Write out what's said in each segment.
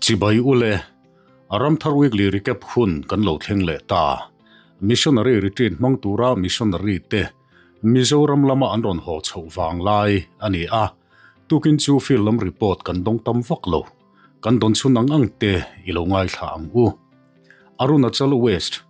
Chibai ule, Ramthar Weekly Recap hun kan lo thleng leh ta. Missionary Retreat hmang tura missionary te Mizoram lama an rawn haw chhoh vang lai a ni a, tukin chu field lam report kan dawng tam vak lo. Kan dawn chhun ang ang te i lo ngaithla ang u. Arunachal West,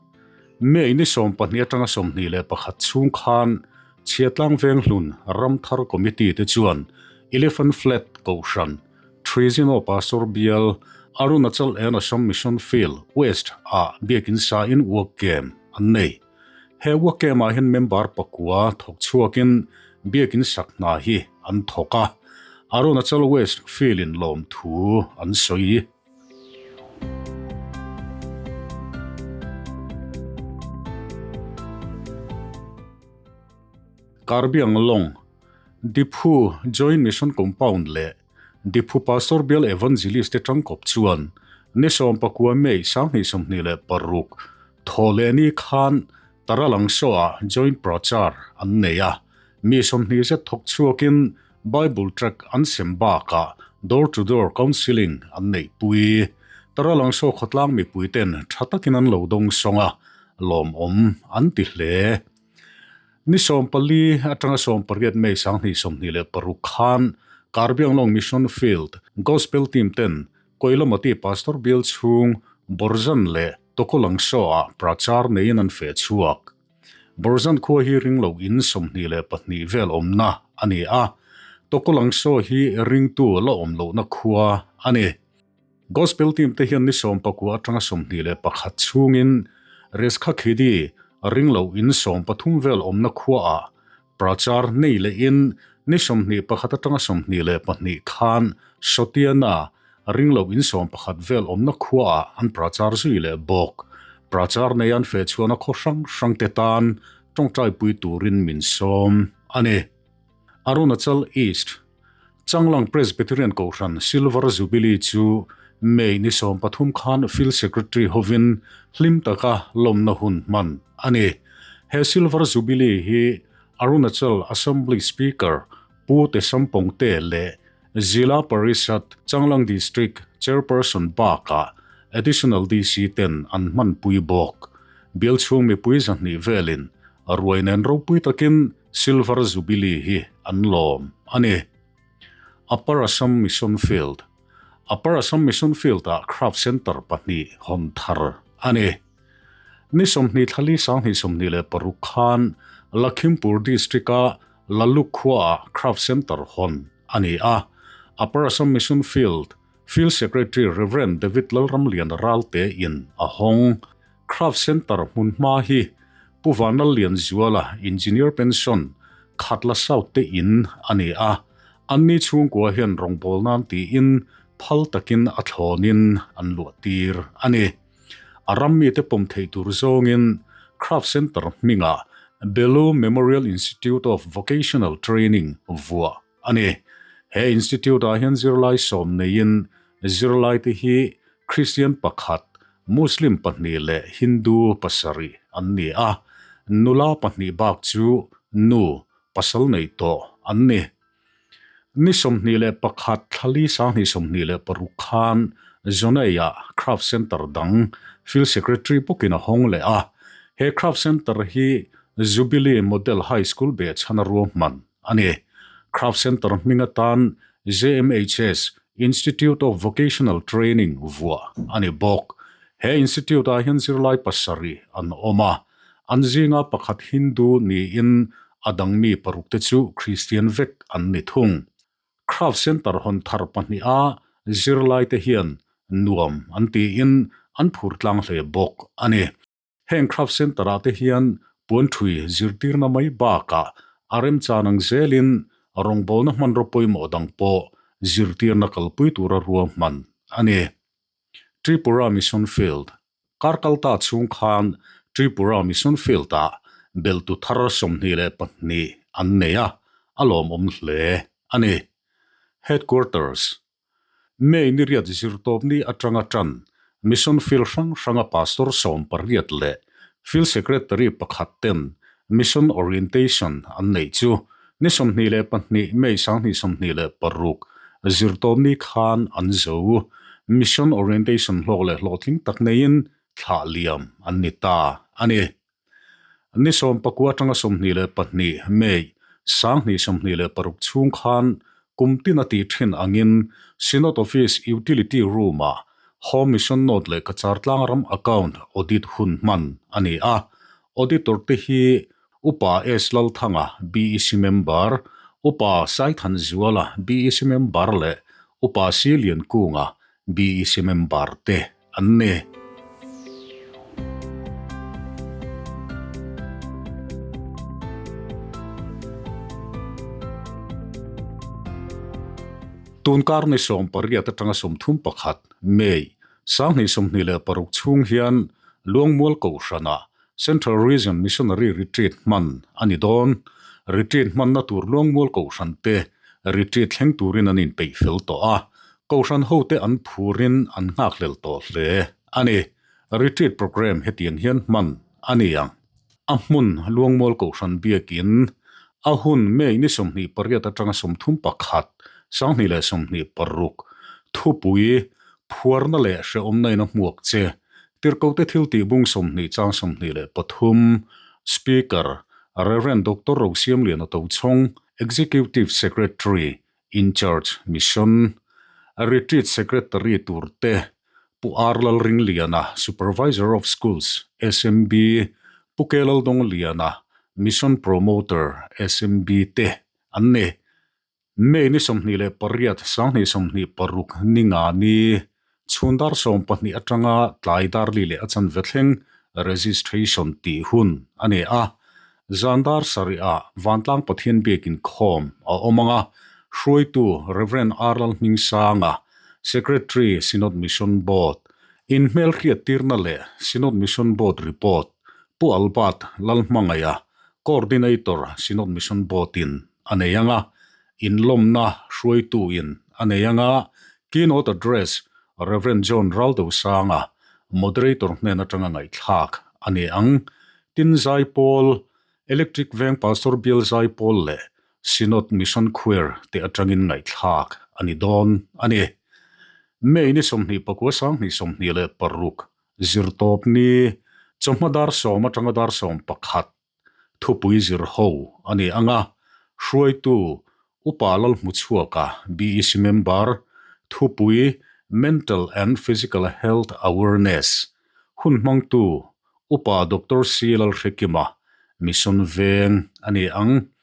May ni 12 atanga 21 chhung khan Chhiatlang Venghlun Ramthar Committee te chuan Elephant Flat Kohhran, Trizino Pastor Bial, Arunachal and Assam Mission Field, West, ah biakin sa in work camp an nei. He work camp ah hian member pakua thawk chhuakin biakin sak hna hi an thawk a, Arunachal West Field in lawmthu an sawi. Karbi Anglong, Diphu Joint Mission Compound leh Diphu Pastor Bial Evangelist te tangkawp chuan ni 19 May 2026 Thawhlehni khan Taralangso-ah Joint Prachar an nei a, mi 20 zet thawk chhuakin Bible tract an sem bakah door to door counselling an neihpui. Taralangso khawtlang mipuiten tha takin an lo dawng sawng a, lawmawm an ti hle. Ni 14 atanga 18 May 2026 khan Karbianglong Mission Field Gospel Team ten Koilamati Pastor Bial chhung Borzan leh Tokolangso-ah prachar neiin an feh chhuak. Borzan khua hi ring lo in 22 vel awmna a ni a, Tokolangso hi ringtu la awm lohna khua a ni. Gospel team te hian ni 19 atanga 21 chhungin Reskha Khidi ring lo in 13 vel awmna khuaah prachar nei lehin ni 21 atanga 22 khan Sotiana ring lo in 11 vel awmna khuaah an prachar zui leh bawk. Prachar nei an feh chhuahna khaw hrang hrang te tan tawngtaipui turin min sawm a ni. Arunachal East, Changlang Presbyterian Kohhran Silver Jubilee chu May ni 13 khan Field Secretary hovin hlim taka lawmna hun hman a ni. He Silver Jubilee hi Arunachal Assembly Speaker Pu Tesampong te leh Zila Parishad Changlang District Chairperson bakah Additional DC ten an hmanpui bawk. Bial chhung mipui zahnih velin ruai nen ropui takin Silver Jubilee hi an lawm a ni. Upper Assam Mission Field, Upper Assam Mission Field-ah Craft Centre pahnih hawn thar a ni. Ni 20 thlali 2026 khan Lakhimpur District-a Laluk khuaah Craft Centre hawn a ni a. Upper Assam Mission Field Field Secretary Rev. David Lalramliana Ralte in a hawng. Craft Centre hmun hma hi Pu Vanlal Lianzuala Engineer Pension Khatla South te in a ni a, anni chhungkua hian rawngbâwl nan tiin phal takin a thlawnin an luah tir a ni. A ram mite pawm theih tur zawngin Craft Centre hmingah Belu Memorial Institute of Vocational Training vuah a ni. He institute-ah hian zirlai sawm neiin zirlaite hi Christian pakhat, Muslim pahnih leh Hindu pasarih an ni a, nula pahnih bak chu nu pasal nei tawh an ni. Ni 21 thlali 2026 khan Zonei-ah Craft Centre dang Field Secretary bawkin a hawng leh a, he Craft Centre hi Jubilee Model High School behchhana ruahman a ni. Craft Centre hming atan JMHS Institute of Vocational Training vuah a ni bawk. He institute-ah hian zirlai pasarih an awm a, an zinga pakhat Hindu niin a dang mi paruk te chu Kristian vek an ni thung. Craft Centre hawn thar pahniha zirlaite hian nuam an tiin an phur tlang hle bawk a ni. Heng Craft Centre-ah te hian puanthui zirtirna mai bakah a remchan ang zelin rawngbawlna hmanraw pawimawh dang pawh zirtirna kalpui tura ruahman a ni. Tripura Mission Field, Karkalta chhung khan Tripura Mission Field-ah beltu thar 22 an nei a, a lawmawm hle a ni. Headquarters, May ni riat zirtawpni atanga tan Mission Field hrang hranga Pastor 18 leh Field Secretary pakhat ten Mission Orientation an neih chu ni 22 May 2026 zirtawpni khan an zo. Mission Orientation hlawk leh hlawhtling tak neiin thlah liam an ni ta a ni. Ni 19 atanga 22 May 2026 chhung khan kum tin a tih thin angin Synod Office Utility Room-ah Home Mission Note leh Cachar Tlang ram Account Audit hun hman a ni a. Auditor te hi Upa S. Lalthanga, BEC Member, Upa Saithanzuala, BEC Member leh Upa C. Liankunga, BEC Member te an ni. Tunkar ni 18 atanga 31 May 2026 chhung hian Luangmual Kohhranah Central Region Missionary Retreat hman a ni dawn. Retreat hmanna tur Luangmual Kohhran te retreat thleng turin an inpeih fel tawh a, Kohhran hote an phurin an nghakhlel tawh hle a ni. Retreat programme hetiang hian hman a ni ang. A hmun Luangmual Kohhran biakin a hun May ni 28 atanga 31, 2026 thupui phuarna leh hrehawmna in a hmuak che. Tirhkote thil tih bung 20 chang 23 Speaker Rev. Doctor Rosiamliana Tochhawng, Executive Secretary In charge Mission Retreat Secretary tur te Pu R Lalringliana, Supervisor of Schools, SMB, Pu K Laldongliana, Mission Promoter, SMB te an ni. May ni 28, 2026 ni nga ni chhun dar 12 atanga tlai dar li leh a chanve thleng registration tih hun a ni a. Zan dar sarih-ah Vantlang Pathian biakin khawm a awm ang a, hruaitu Rev. R. Lalhmingsanga, Secretary, Synod Mission Board, inhmelhriattirna leh Synod Mission Board Report, Pu Albert Lalhmangaia, Coordinator, Synod Mission Board-in a nei ang a, inlawmna hruaituin a nei ang a, Keynote Address, Rev. John Raldosanga, Moderator hnen atanga ngaihthlak a ni ang. Tin Zaipawl, Electric Veng Pastor Bial Zaipawl leh Synod Mission Choir te atangin ngaihthlak a ni dawn a ni. May ni 29 2026, Zirtawp ni, chawhma dar sawm atanga dar 11, Thupui zir ho a ni ang a, hruaitu Upa Lalhmuchhuaka, BEC member, thupui Mental and Physical Health Awareness, hun hmangtu Upa Doctor C Lalhrekima, Mission Veng a ni ang.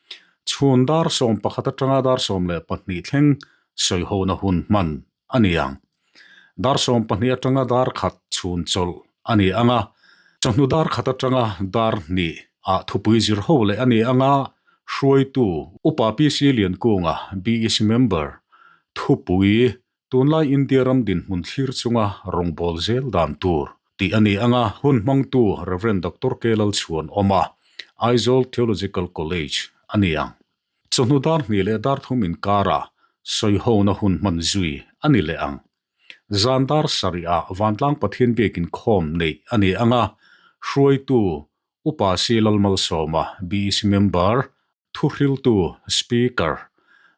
Chhun dar 11 atanga dar 12 thleng sawihona hun hman a ni ang. Dar 12 atanga dar khat chhun chawlh a ni ang a, chawhnu dar khat atanga dar hnih ah thupui zir ho leh a ni ang a, hruaitu Upa PC Liankunga, BEC member, thupui tunlai India ram dinhmun thlir chunga rawngbâwl zel dan tur tih a ni ang a, hun hmangtu Rev. Doctor K Lalchhuan awm a, Aizawl Theological College a ni ang. Chawhnu dar hnih leh dar thum inkarah sawihona hun hman zui a ni leh ang. Zan dar sarihah Vantlang Pathian biakin khawm neih a ni ang a, hruaitu Upa C Lalmalsawma, BEC member, thuhriltu, Speaker,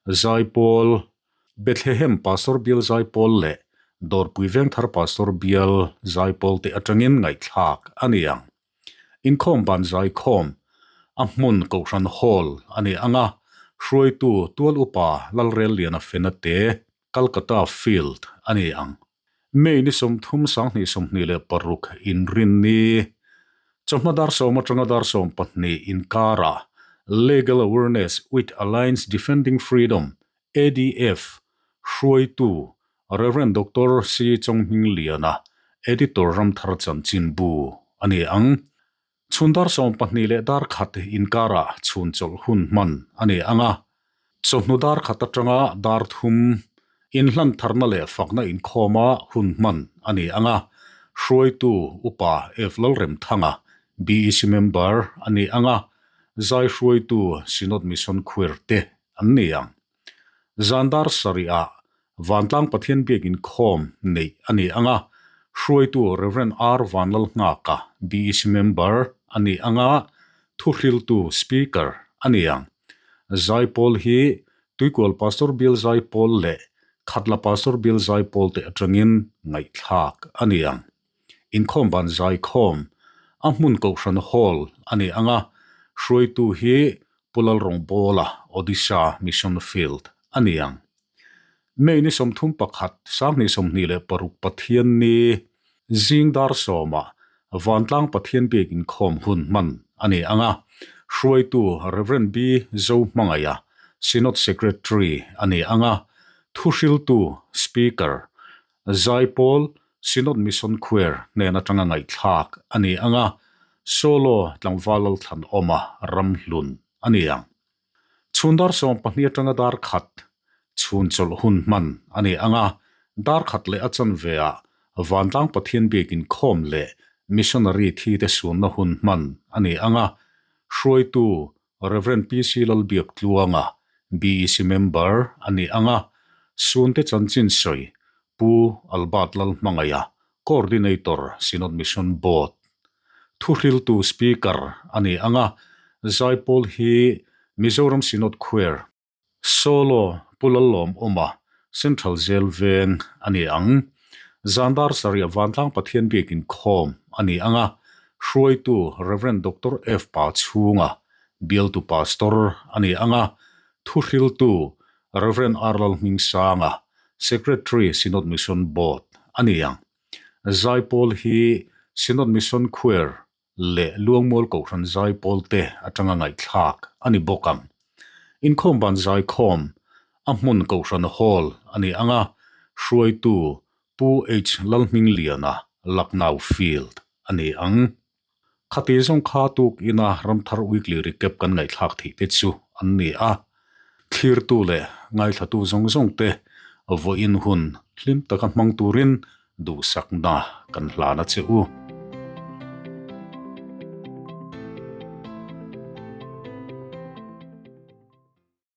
Zaipawl, Bethlehem Pastor Bial Zaipawl leh Dawrpui Vengthar Pastor Bial Zaipawl te atangin ngaihthlak a ni ang. Inkhawm ban zaikhawm a hmun Kohhran Hall a ni ang a, hruaitu Tual Upa Lalrelliana Fena te Calcutta Field a ni ang. May ni 30 2026 inrinni chawhma dar sawm atanga dar 12 inkarah Legal Awareness with Alliance Defending Freedom, ADF, hruaitu Rev. Doctor C. Chonghmingliana, Editor Ramthar Chanchinbu a ni ang. Chhun dar 12 leh dar khat inkarah chhun chawlh hun hman a ni ang a. Chawhnu dar khat atanga dar thum inhlan tharna leh fakna inkhawma hun hman a ni ang a. Hruaitu Upa F. Lalremthanga, BEC member a ni ang a. Zai hruaitu Synod Mission Choir te an ni ang. Zan dar sarihah Vantlang Pathian biakin khawm neih a ni ang a, hruaitu Rev. R. Vanlalnghaka, BEC member, a ni ang a, thuhriltu, speaker, a ni ang. Zaipawl hi Tuikual Pastor Bial Zaipawl leh Khatla Pastor Bill Zaipawl te atangin ngaihthlak a ni ang. Inkhawm ban zaikhawm a hmun Kohhran Hall a ni ang a, hruaitu hi Pu Lalrawngbawla, Odisha Mission Field a ni ang. May ni 31, 2026 Pathianni zing dar sawmah Vantlang Pathian biak inkhawm hun hman a ni ang a, hruaitu Rev. B. Zohmangaiha, Synod Secretary a ni ang a, thuhriltu, Speaker, Zaipawl, Synod Mission Choir hnen atanga ngaihthlak a ni ang a, Solo tlangval Lalthlanawma Ramhlun a ni ang. Chhun dar 12 atanga dar khat chhun chawlh hun hman a ni ang a, dar khat leh a chanve ah Vantlang Pathian biak inkhawm leh Missionary thi te sunna hun hman a ni ang a, hruaitu Rev. PC Lalbiaktluanga, BEC member a ni ang a, sunte chanchin sawi Pu Albert Lalhmangaia, Coordinator, Synod Mission Board. Thuhriltu Speaker a ni ang a, Zaipawl hi Mizoram Synod Choir, Solo Pu Lallawmawma, Central Jail Veng a ni ang. Zandar Sarih Vantlang Pathian biak inkhawm a ni ang a, hruaitu Rev. Doctor F. Pa Chhunga, Bialtu Pastor a ni ang a, thuhriltu Rev. R. Lalhmingsanga, Secretary Synod Mission Board a ni ang. Zaipawl hi Synod Mission Choir leh Luangmual Kohhran Zaipawl te atanga ngaihthlak a ni bawk ang. Inkhawm ban zaikhawm a hmun Kohhran Hall a ni ang a, hruaitu Pu H. Lalhmingliana, Lucknow Field a ni ang. Khati zawng kha tuk ina Ramthar Weekly Recap kan ngaihthlak theih te chu an ni a. Thlirtu leh ngaithlatu zawng zawng te vawiin hun hlim taka hmang turin duhsakna kan hlan a che u.